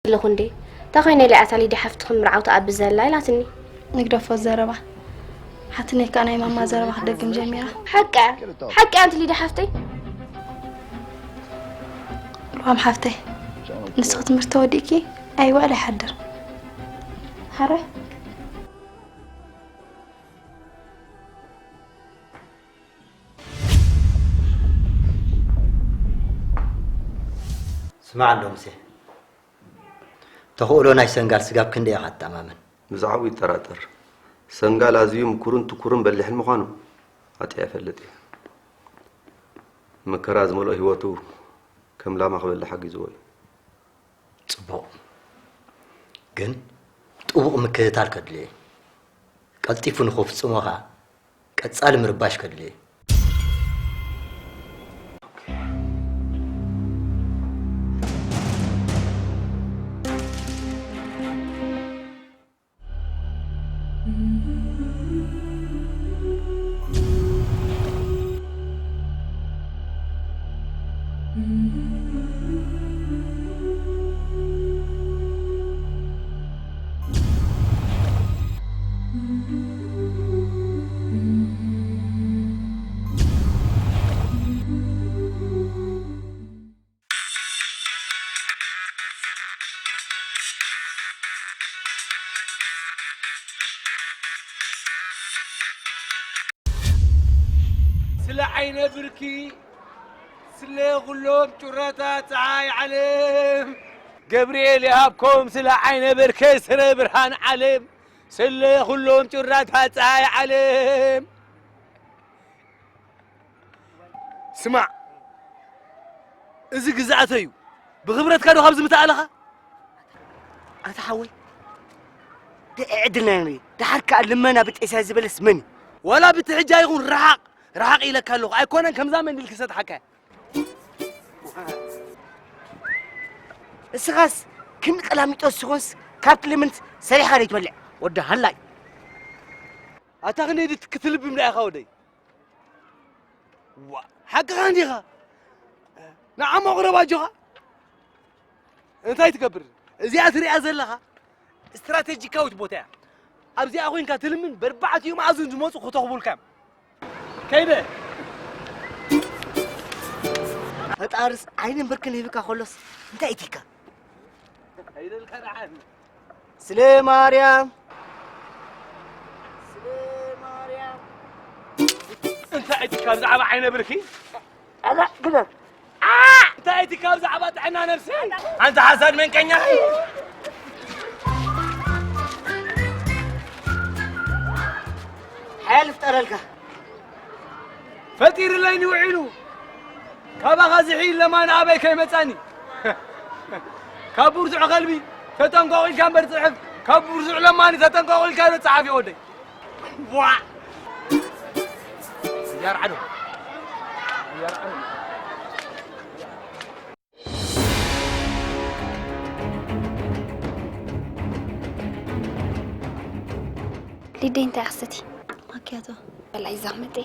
ኣለኹ እንዴ? እንታይ ኮይነ ኢለ ኣታ ሊድያ ሓፍትኺ ምርዓው ትኣቢ ዘላ ኢላትኒ። ንግደፎ ዘረባ። ሓትነይ ከኣ ናይ ማማ ዘረባ ክትደግም ጀሚራ። ሓቂ እያ፣ ሓቂ እያ ኣንቲ ሊድያ ሓፍተይ። ልዋም ሓፍተይ፣ ንስኺ ትምህርቲ ተወዲእኪ ኣይውዕል ኣይሓድር። ሓራይ? ስማዕ እንዶ ሙሴ፣ ተኽእሎ ናይ ሰንጋል ስጋብ ክንደይ ኢኻ ትተኣማመን? ብዛዕባኡ ይጠራጠር። ሰንጋል ኣዝዩ ምኩርን ትኩርን በሊሕን ምዃኑ ኣጥዕየ እፈልጥ እየ። መከራ ዝመልኦ ህይወቱ ከም ላማ ክበልዕ ሓጊዝዎ እዩ። ጽቡቕ። ግን ጥቡቕ ምክትታል ከድልዮ እዩ። ቀልጢፉ ንኽፍጽሞ ኸኣ ቀጻሊ ምርባሽ ከድልዮ እዩ። ስለ ዓይነ ብርኪ ስለ ኩሎም ጩራታት ፀሓይ ዓለም ገብርኤል ይሃብኮም ስለ ዓይነ ብርከይ ስረ ብርሃን ዓለም ስለ ኩሎም ጩራታት ፀሓይ ዓለም ስማዕ፣ እዚ ግዝኣተይ እዩ። ብኽብረትካ ዶ ካብዚ ምተኣለኻ? ኣታ ሓወይ፣ ደኣ ዕድልና ንርኢ። ደሓር ከኣ ልመና ብጤሳ ዝበለስ መን እዩ? ዋላ ብትሕጃ ይኹን ረሓቕ፣ ረሓቕ ኢለካ ኣለኹ። ኣይኮነን ከምዛ መንዲል ክሰጥሓካ እያ። እስኻስ ክንዲ ቀላሚጦስ ዝኾንስ ካብ ትልምንት ሰሪሕኻ ዘይትበልዕ ወዲ ሃላይ። ኣታ ክንደይ ክትልብም ደኣ ኢኻ ወደይ? ዋ ሓቅኻ እንዲኻ ንዓሞ ቅረብ ኣጆኻ እንታይ ትገብር እዚኣ ትሪኣ ዘለኻ ስትራቴጂካዊት ቦታ እያ ኣብዚኣ ኮይንካ ትልምን በርባዕቲኡ መኣዝን ዝመፁ ክተኽቡልካ እዮም ከይደ ፈጣርስ ዓይንን ብርክን ሂብካ ከሎስ እንታይ ኢትካ ከይደልካ ደሓን ስለ ማርያም ስለ ማርያም እንታይ እቲ ካብ ዛዕባ ዓይነ ብርኪ ኣላ ግበር እንታይ እቲ ካብ ዛዕባ ጥዕና ነብሲ ኣንተ ሓሳድ መንቀኛ ሓያል ፍጠረልካ ፈጢርለይ ንውዒሉ ካባኻ ዝሕይል ለማኒ ኣበይ ከይመጻኒ ካብ ብርቱዕ ከልቢ ተጠንቀቑ ኢልካ እምበር ጽሕፍ ካብ ብርቱዕ ለማኒ ተጠንቀቑ ኢልካ ዶ ጸሓፊ ወደይ ዋ ያርዓዶ ያርዓዶ ሊደይ እንታይ ክሰቲ ማኪያቶ በላይ ዛመጠ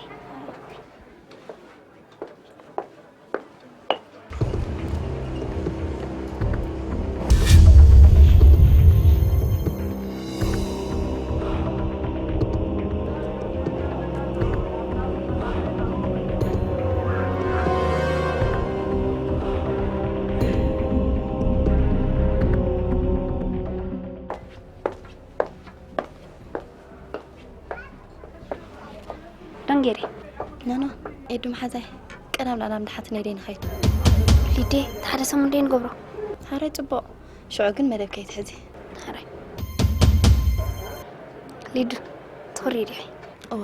ደንጌሬ ኖኖ ኤዱ መሓዛይ ቀዳም ላላ ምድሓት ነይ ደይ ንኸይድ ሊዴ ሓደ ሰሙን ደይ ንገብሮ ሓራይ ጽቡቕ ሽዑ ግን መደብ ከይትሕዚ ሓራይ ሊዱ ትኽሪ ዲኺ እዋ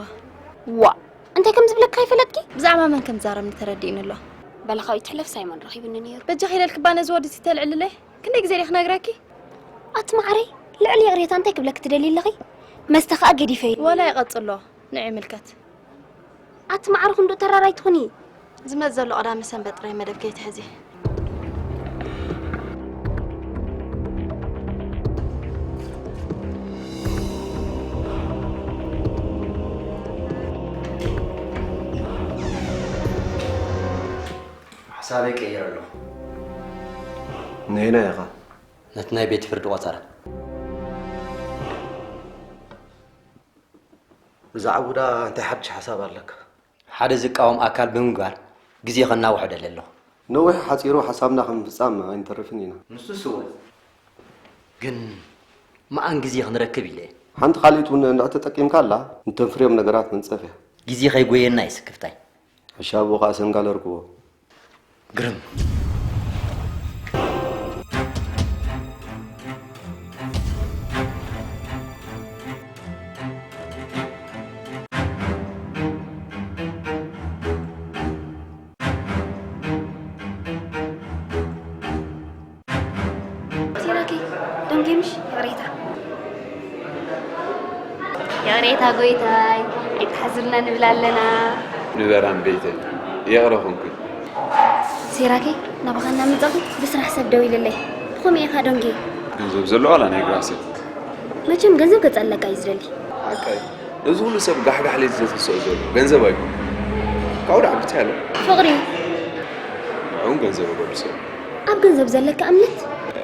ዋ እንታይ ከም ዝብለካ ይፈለጥኪ ብዛዕባ መን ከም ዛረብኒ ተረዲእኒ ኣሎ በለኻዊ ትሕለፍ ሳይሞን ረኺብኒ ነይሩ በጃ ኺደልክባ ነዚ ወዲ ተልዕልለይ ክንደይ ግዜ ዲኽ ነግረኪ ኣቲ ማዓረይ ልዕሊ ይቕሬታ እንታይ ክብለኪ ትደሊ ኣለኺ መስተ ኸኣ ገዲፈ እዩ ወላ ይቐጽሎ ንዒ ምልከት ኣቲ ማዕረ ክንዱ ተራራይ ትኹኒ ዝመጽእ ዘሎ ቀዳሚ ሰንበት ጥራይ መደብ ከይትሕዚ ሓሳበይ ቀይረ ኣለኹ ነየናይ ኢኻ ነቲ ናይ ቤት ፍርዲ ቆጸራ። ብዛዕባ ቡዳ እንታይ ሓድሽ ሓሳብ ኣለካ? ሓደ ዝቃወም ኣካል ብምግባር ግዜ ከናውሖ ደለ ኣለኹ። ነዊሕ ሓጺሩ ሓሳብና ከም ምፍጻም ኣይንተርፍን ኢና። ንሱ ስወት ግን መኣን ግዜ ክንረክብ ኢለ እየ። ሓንቲ ካልኢት እውን እንድሕር ተጠቂምካላ ንተንፍርዮም ነገራት መንጸፍ እያ። ግዜ ከይጎየና እዩ ስክፍታይ። ሕሻቡ ከኣ ሰንጋል ኣርክቦ። ግርም። ሴራኪ ደንጌምሽ ይቕሬታ። ይቕሬታ ጎይታይ፣ ኣይትሓዝልና ንብል ኣለና። ንበራን ቤተን ይቕረ ኾንኩኝ። ሴራኪ ናባኻ እናመጻኹ ብስራሕ ሰብ ደው ኢልለይ። ብኸመይ ኢኻ ደንጌ? ገንዘብ ዘለዎ ዋላ ናይ ግራሴ። መቸም ገንዘብ ገጸለካ እዩ ዝደሊ። ሓቃይ፣ እዚ ኩሉ ሰብ ጋሕጋሕ ለይቲ ዘተስኦ ዘሎ ገንዘብ ኣይኮን። ካብኡ ደኣ ብታይ ኣሎ? ፍቕሪ። ንዕውን ገንዘብ እበሉ ሰብ። ኣብ ገንዘብ ዘለካ እምነት